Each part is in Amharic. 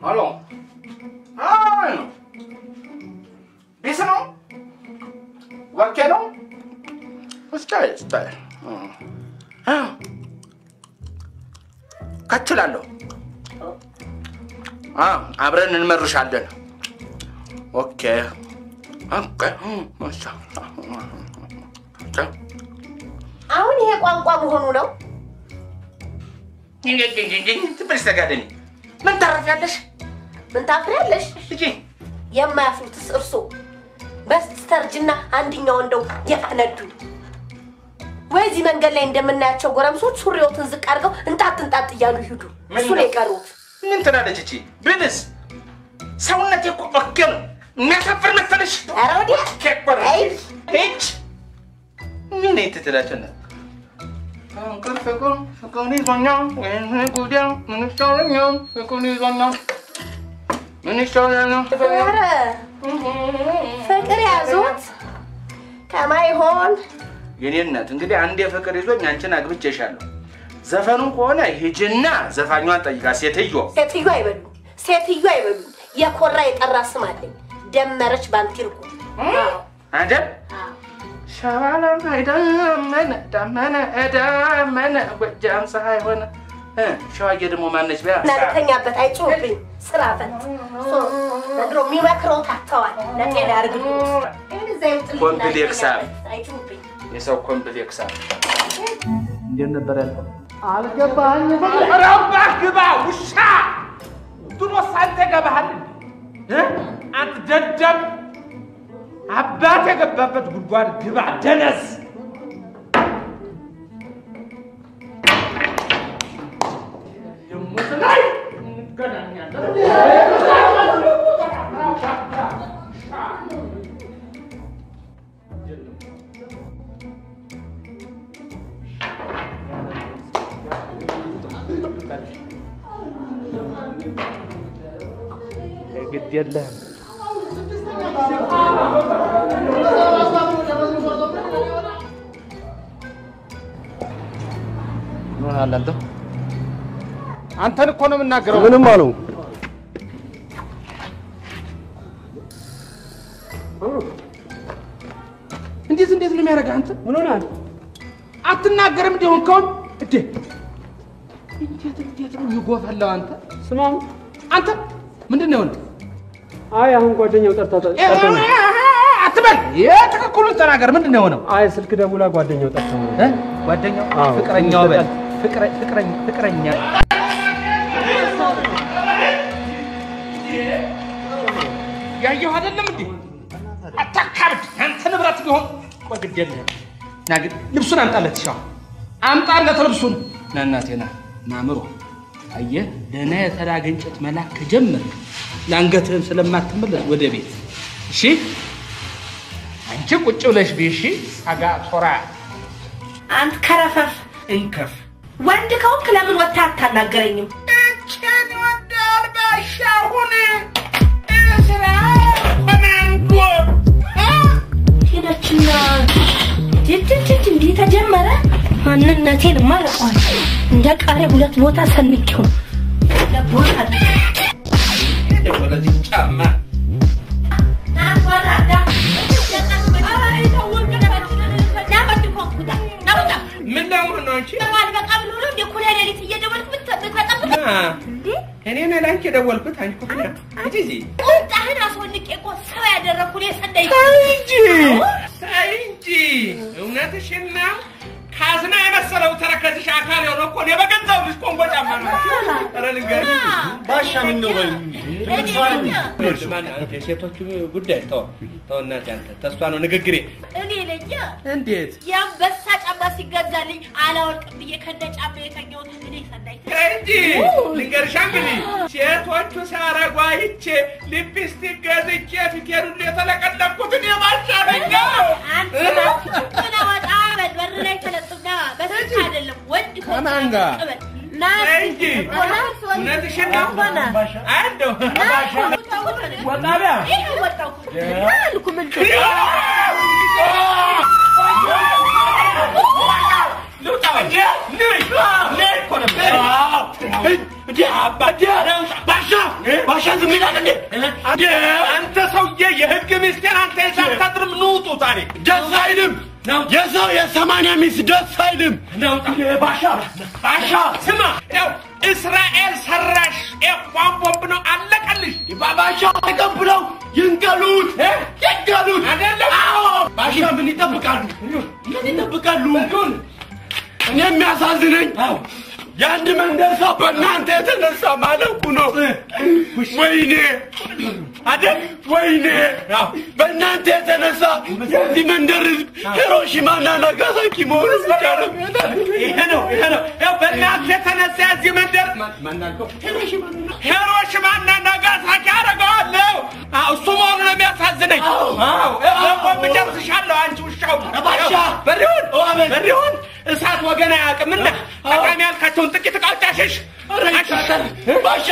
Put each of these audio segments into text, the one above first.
ሄሎ፣ አይ ቢስ ነው፣ ወኬ ነው። ስታይ ስታይ ከችላለሁ። አብረን እንመርሻለን። ኦኬ ኦኬ። አሁን ይሄ ቋንቋ መሆኑ ነው። ትበልሽ ተጋደኝ። ምን ታረፊያለሽ? ምን ታፍሪያለሽ? ልጄ የማያፍሩትስ እርሶ በስተርጅና አንድኛው እንደው የፈነዱ ወይ እዚህ መንገድ ላይ እንደምናያቸው ጎረምሶች ሱሪዎትን ዝቅ አድርገው እንጣጥ እንጣጥ እያሉ ይሂዱ። እሱ ነው የቀሩት። ምን ትላለች እቺ? ብልስ ሰውነቴ እኮ okay ነው። የሚያሳፍር መሰለሽ? ኧረ ወዲያ ሂጅ። ምን ትትላቸው ነው? ፍቅር ፍቅር ፍቅር ይዞኛል፣ ወይኔ ጉዴ፣ ምን ይሻለኛል? ፍቅር ይዞኛል፣ ምን ይሻለኛል? ኧረ ፍቅር ያዞት ከማይሆን የኔ እናት እንግዲህ አንድ የፍቅር ይዞኝ አንቺን አግብቼሻለሁ። ዘፈኑን ከሆነ ሂጂና ዘፋኟን ጠይቃ። ሴትዮ ሴትዮ አይበሉኝ፣ ሴትዮ አይበሉኝ። የኮራ የጠራ ስም አለኝ። ደመረች ባንቲርኩ አይደል? ሸባላ ዳመነ ዳመነ ዳመነ ጎጃም ፀሐይ ሆነ። ሸዋዬ ደግሞ ማነች? በያ ናልተኛበት አይጮህብኝ። ስራ ፈት ዘንድሮ የሚመክረው ታተዋል። ለጤና ያርግልኝ። ኮምፕሌክስ አይጮህብኝ። የሰው ኮምፕሌክስ እንዴት ነበር ያልከው? አልገባኝም። ኧረ እባክህ ግባ ውሻ! ድሮስ አንተ ገባሃል እንዴ? አንተ ደደብ! አባት የገባበት ጉድጓድ ግባ ደነዝ! ደግሞ ስላይ እንገናኛለን። ግድ የለህም። ምን ሆነሃል አንተ? አንተን እኮ ነው የምናገረው። ምንም አሉ። እንዴት እንዴት ነው የሚያደርግህ አንተ? ምን ሆነሃል? አትናገርም እንዲህ ሆንከውን? እንዴ እንዴት እንዴት ነው የሚጎፈላው አንተ? ስማም አንተ ምንድን ነው የሆነ? አይ አሁን ጓደኛው ጠርታ ጠርታ አትበል፣ የትክክሉን ተናገር። ምንድን ነው የሆነው? አይ ስልክ ደውላ ጓደኛው ጠርታ ነው። ጓደኛው ፍቅረኛው በል ፍቅረኛ ፍቅረኛ ያየሁ አይደለም እንዴ? አታካብድ። አንተ ንብረት ቢሆን ቆይ ግድ የለህም። ና ግን ልብሱን አምጣለት፣ ሻው አምጣለት ልብሱን። ና እናቴ ና ና ምሮ። አየህ ደህና የተላገ እንጨት መላክ ከጀመርክ ለአንገትህም ስለማትመለስ ወደ ቤት እሺ። አንቺ ቁጭ ብለሽ ብይ እሺ። አጋ ቶራ አንተ ከረፈፍ እንከፍ ወንድ ከሆንክ ለምን ወጥተህ አታናገረኝም? እችን ይወዳል ባሻሁን እስራ በማንጎ ሄደችና ጅጅጅ እንዲህ ተጀመረ። ማንነቴን ማለቋል። እንደ ቃሪያ ሁለት ቦታ ሰንቄው ሁለት ቦታ ወደዚህ ጫማ ምን ለመሆን ነው አንቺ? እኔ ነኝ ለአንቺ የደወልኩት። አንቺ እኮ እንጂ እዚህ ቁንጣህን አስወልቄ እኮ ሰው ያደረግኩ እኔ ሰንደይ ተይ እንጂ ተይ እንጂ እውነትሽን ነው። ካዝና የመሰለው ተረከዝሽ አካል የሆነ እኮ እኔ በገዛው ልጅ ኮንጎ ጫማ ነው። ኧረ ልንገርሽ ባሻ ምን ነው በል የሴቶቹ ጉዳይ ተው ተው እናቴ፣ አንተ ተሷ ነው ንግግሬ። እኔ ነኝ እንዴት የአንበሳ ጫማ ሲገዛልኝ አላወልቅም ብዬ ከነ ጫማ የተኛሁት እኔ ሰናይት። ተይ እንጂ ልንገርሽ እንግዲህ ሴቶቹ ሲያረጉ አይቼ ሊፕስቲክ ገዝቼ ፊቴን ሁሉ የተለቀለቅኩት እኔ ባሻ ነኝ። አንተ ምን አወጣ በል በር ላይ ተለጥፍና በስልክ አይደለም ወንድ ከማን ጋር? ተይ እንጂ እውነትሽን ነው። እንደው ወጣ በያ ልውጣ እንዴ? ነይ ነይ እኮ ነበር። እንዴ አባ ባሻ ዝም ይላል እንዴ? አንተ ሰውዬ የህግ ሚስቴን አንተ የዛታድርም ንውጡ ዛሬ ደስ አይልም። የሰው የ80 ሚስት ደስ አይልም። ባሻ ባሻ ስማ፣ ያው እስራኤል ሰራሽ ኤኳን ቦምብ ነው። አለቀልሽ። ባሻ ተቀብለው ይንቀሉት ይንቀሉት። አይደለም? አዎ ባሻ ምን ይጠብቃሉ? ምን ይጠብቃሉ? እኔ የሚያሳዝነኝ የአንድ መንደር ሰው በእናንተ የተነሳ ማለቁ ነው። ወይኔ አይደል? ወይኔ በእናንተ የተነሳ የዚህ መንደር ህዝብ ሂሮሺማና ናጋሳኪ መሆኑ ብቻ ነው። ይሄ ነው ይሄ ነው። ያው በእናንተ የተነሳ የዚህ መንደር ሂሮሺማና ናጋሳኪ አደርገዋለሁ። አዎ እሱ መሆኑ ነው የሚያሳዝነኝ። አዎ ቦምብ ጨርስሻለሁ። አንቺ ውሻው ባሻ በሪሁን በሪሁን እሳት ወገን አያውቅምና ጠቃሚ ያልካቸውን ጥቂት እቃዎች አሽሽ። ኧረ ይቃጠል ባሻ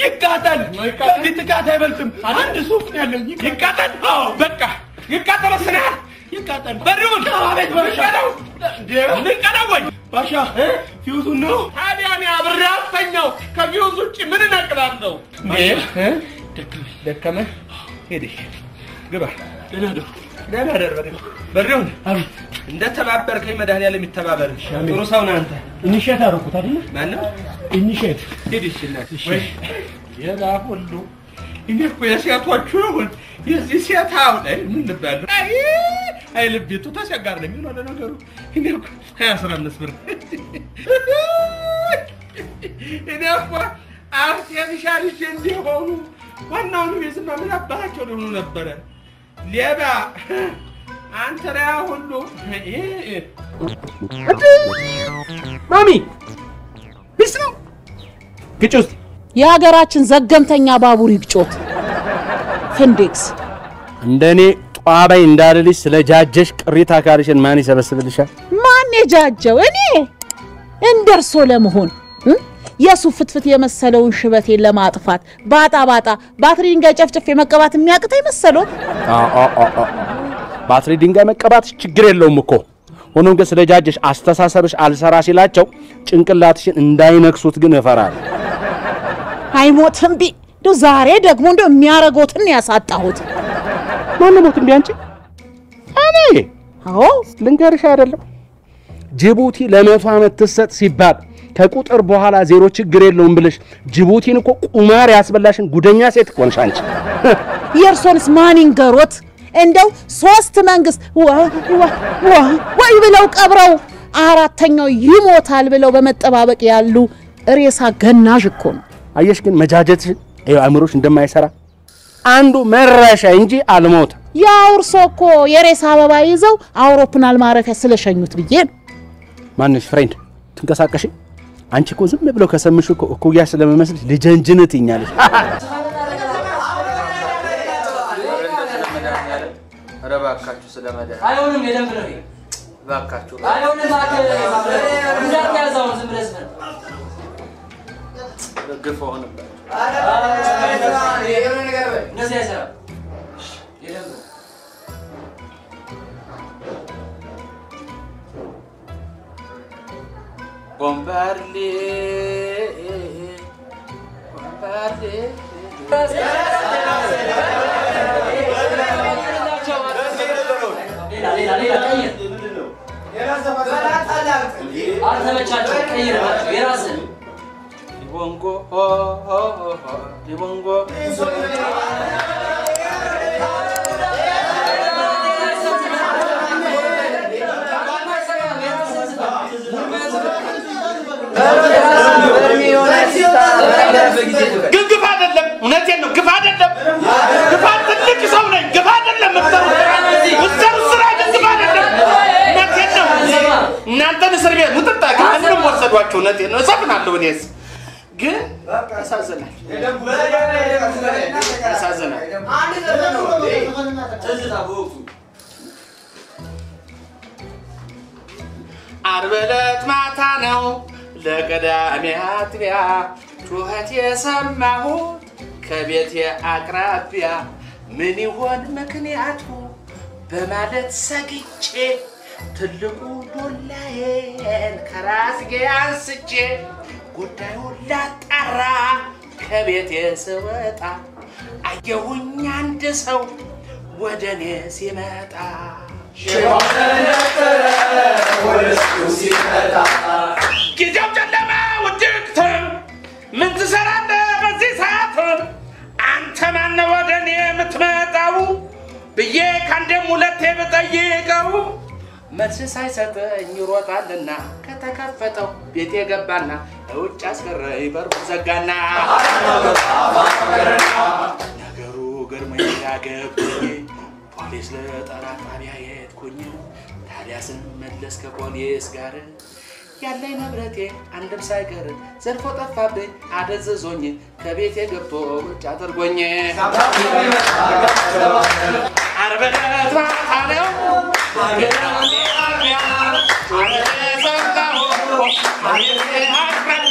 ይቃጠል። ከዚህ ጥቃት አይበልጥም። አንድ ሱፍ ነው ያለኝ። ይቃጠል። አዎ በቃ ይቃጠል። ወስነሃል። ይቃጠል። በሪሁን አቤት ባሻ። ልንቀለው ወይ ባሻ ፊውዙን ነው ታዲያ እኔ አብሬ አልተኛው። ከፊውዝ ውጭ ምን እነቅላለሁ? ደከመህ? ሂድ ግባ። ደህና ደሩ። ደህና ደር በሪሁን። በሪሁን እንደ ተባበርከኝ መድኃኒዓለም ይተባበርህ። ጥሩ ሰው ነህ አንተ። initiate አደረኩት አይደለ? ማነው? initiate ሂድ እሺ እናትህ። ወይ ሌላ ሁሉ እኔ እኮ የሴቶቹ ይሁን የዚህ ሴት አሁን አይ ምን ልበል? አይ አይ ልቤቱ ተቸጋሪ ነው የሚሆነው ለነገሩ። እኔ እኮ 15 ብር እኔ እኮ artificial ይዤ እንዲሆኑ ዋናውን ቤዝማ ምን አባታቸው ሊሆኑ ነበረ። ሌባ አንተ ላይ ሁሉ ማሚ peace ነው ግጭ ውስጥ የሀገራችን ዘገምተኛ ባቡር ይግጮት ፍንዴክስ እንደኔ ጧበይ እንዳልልሽ ስለጃጀሽ ቅሪተ አካልሽን ማን ይሰበስብልሻል? ማን የጃጀው? እኔ እንደርሶ ለመሆን የሱፍ ፍትፍት የመሰለውን ሽበቴን ለማጥፋት ባጣ ባጣ ባትሪ ድንጋይ ጨፍጭፌ መቀባት የሚያቅተኝ መሰሎት? ባትሪ ድንጋይ መቀባት ችግር የለውም እኮ። ሆኖም ግን ስለጃጀሽ አስተሳሰብሽ አልሰራ ሲላቸው ጭንቅላትሽን እንዳይነክሱት ግን እፈራለሁ። አይሞትም ቢ እንደው ዛሬ ደግሞ እንደው የሚያረጎትን ያሳጣሁት። ማነው ሞት እምቢ አንቺ? እኔ አዎ ልንገርሽ አይደለም ጅቡቲ ለ100 ዓመት ትሰጥ ሲባል ከቁጥር በኋላ ዜሮ ችግር የለውም ብለሽ ጅቡቲን እኮ ቁማር ያስበላሽን ጉደኛ ሴት እኮ ነሽ አንቺ። የእርሶንስ ማን ይንገሮት? እንደው 3 መንግስት ዋ ዋ ዋ ወይ ብለው ቀብረው አራተኛው ይሞታል ብለው በመጠባበቅ ያሉ ሬሳ ገናዥ እኮ ነው። አየሽ ግን መጃጀትሽን ይኸው አእምሮሽ እንደማይሰራ አንዱ መረሻ እንጂ አልሞትም። ያው እርሶ እኮ የሬሳ አበባ ይዘው አውሮፕላን ማረፊያ ስለሸኙት ብዬ ነው። ማንሽ friend ትንቀሳቀሽ? አንቺ እኮ ዝም ብለው ከሰምሽ እኮ እኩያሽ ስለምመስልሽ ልጀንጅን ትይኛለሽ። ኧረ እባካችሁ ስለመድኃኒዓለም አይሆንም። የደንብ ነው ይሄ። እባካችሁ አይሆንም። እንዳትያዝ አሁን ዝም ብለህ ዝም ግፍ ሆነባችሁ። እንደዚህ አይሰራም። የደንብ ነው። ቦምባርሌ ቦምባርሌ ሌላ ሌላ ሌላ ቀይር። አልተመቻቸውም። ቀይር እባክህ የራስህን ሊቦንጎ ሆ ሆ ሆ ሊቦንጎ ግን ግፍ አይደለም። እውነቴን ነው። ግፍ አይደለም። ግፍ ትልቅ ሰው ነኝ። ግፍ አይደለም። የምትሰሩት ስራ ግን ግፍ አይደለም። እውነቴን ነው። እናንተን እስር ቤት ውጥጣ ግን ወሰዷቸው። እውነቴን ነው። እሰፍናለሁ እኔስ ግን ያሳዝናል፣ ያሳዝናል። ዓርብ ዕለት ማታ ነው ለቅዳሜ አጥቢያ ጩኸት የሰማሁት ከቤቴ አቅራቢያ ምን ይሆን ምክንያቱ በማለት ሰግቼ ትልቁ ዱላዬን ከራስጌ አንስቼ ጉዳዩን ላጣራ ከቤቴ ስወጣ አየሁኝ አንድ ሰው ወደ እኔ ሲመጣ። ጊዜው ጨለማ ውድቅት፣ ምን ትሰራለህ በዚህ ሰዓት? አንተ ማነህ ወደ እኔ የምትመጣው ብዬ ከአንዴም ሁለቴ ብጠይቀው መልስ ሳይሰጠኝ ይሮጣልና ከተከፈተው ቤት የገባና ውጭ አስቀረኝ በሩ ዘጋና። ነገሩ ገርሞኝ ግራ ገብቶኝ ፖሊስ ልጠራ ጣቢያ የሄድኩኝ። ታዲያ ስመለስ ከፖሊስ ጋር ያለኝ ንብረቴ አንድም ሳይቀር ዘርፎ ጠፋብኝ አደንዝዞኝ ከቤቴ ገብቶ ውጭ አድርጎኝ። ዓርብ ዕለት ማታ ነው ቅዳሜ አጥቢያ ጩኸት የሰማሁ አቤቴ አቅራቢያ።